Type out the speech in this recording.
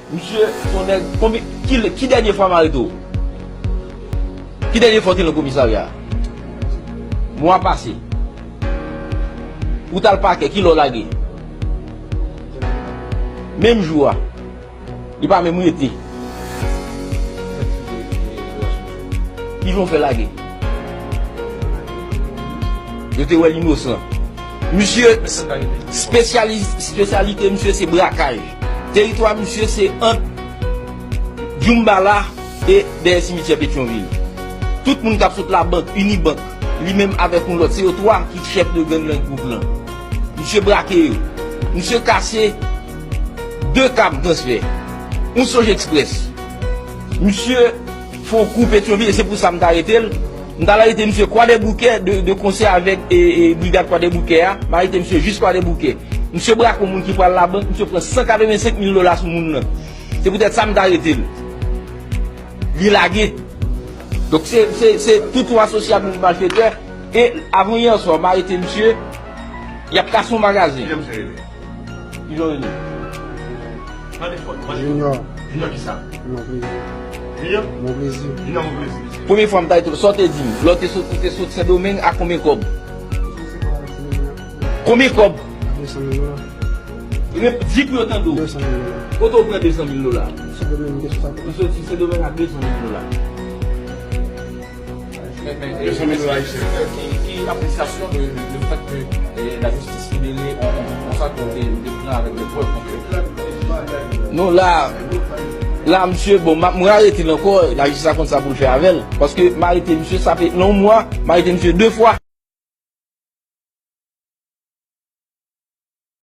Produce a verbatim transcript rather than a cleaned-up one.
Misye, se yon nèg, konbyen, ki, ki dènye fwa m arete w? Ki dènye fwa w te nan komisarya? Mwa pase. Ou t al pakè, kilè w lage? Menm jou a. Li pa menm rete. Kijan w fè lage? Yo te wè l inosan. Misye, espesyali-, espesyalite misye se brakaj. Teritwa misye se ant Djoumbala e dèyè simityè Petyonvil. Tout moun k ap sot Labank, Unibank, li menm avèk yon lòt, se yo twa ki chèf de gang nan gwoup lan. Misye brake yo. Misye kase de kab transfè. Yon Sonj Express. Misye fè yon kou Petyonvil, e se pou sa m t arete l. M t al arete misye Kwadèboukè, de, de konsè avèk, e, e, brigad Kwadèboukè a. M arete misye jis Kwadèboukè. Misye brake yon moun ki pral Labank, misye pran san katrevensenk mil dola sou moun nan. Se poutèt sa m t arete l. Li lage. Donk se, se, se tout yon asosyasyon de malfetè. E avan yè swa, m arete misye, y ap kase yon magazen. Kijan misye rele? Kijan w rele? Mande fò, mande fò. Junior. Junior kisa? Mon plaisir. Junior? Mon plaisir. Junior Mon plaisir. Premye fwa m ta eto, sa w te di m? Lè w te sot, ou te sot Sendomeng ak konbyen kòb? Konbyen kòb? Desan mil dola. Rep-, di pou yo tande w. Desan mil dola. Kote w pran desan mil dola? Sendomeng, desan mil. Ou soti Sendomeng ak desan mil dola. Men, men, e, Desan mil dola ayisyen. Ki, ki apresyasyon de, de, de fèt ke, e, lajistis libere yon, yon, yon sa ke w te, w te pran avèk de prèv konkrè? Non, la, la, misye, bon, m a, m arete l ankò, lajistis la konn sa pou l fè avè l. Paske m arete misye, sa fè nan yon mwa, m arete misye de fwa.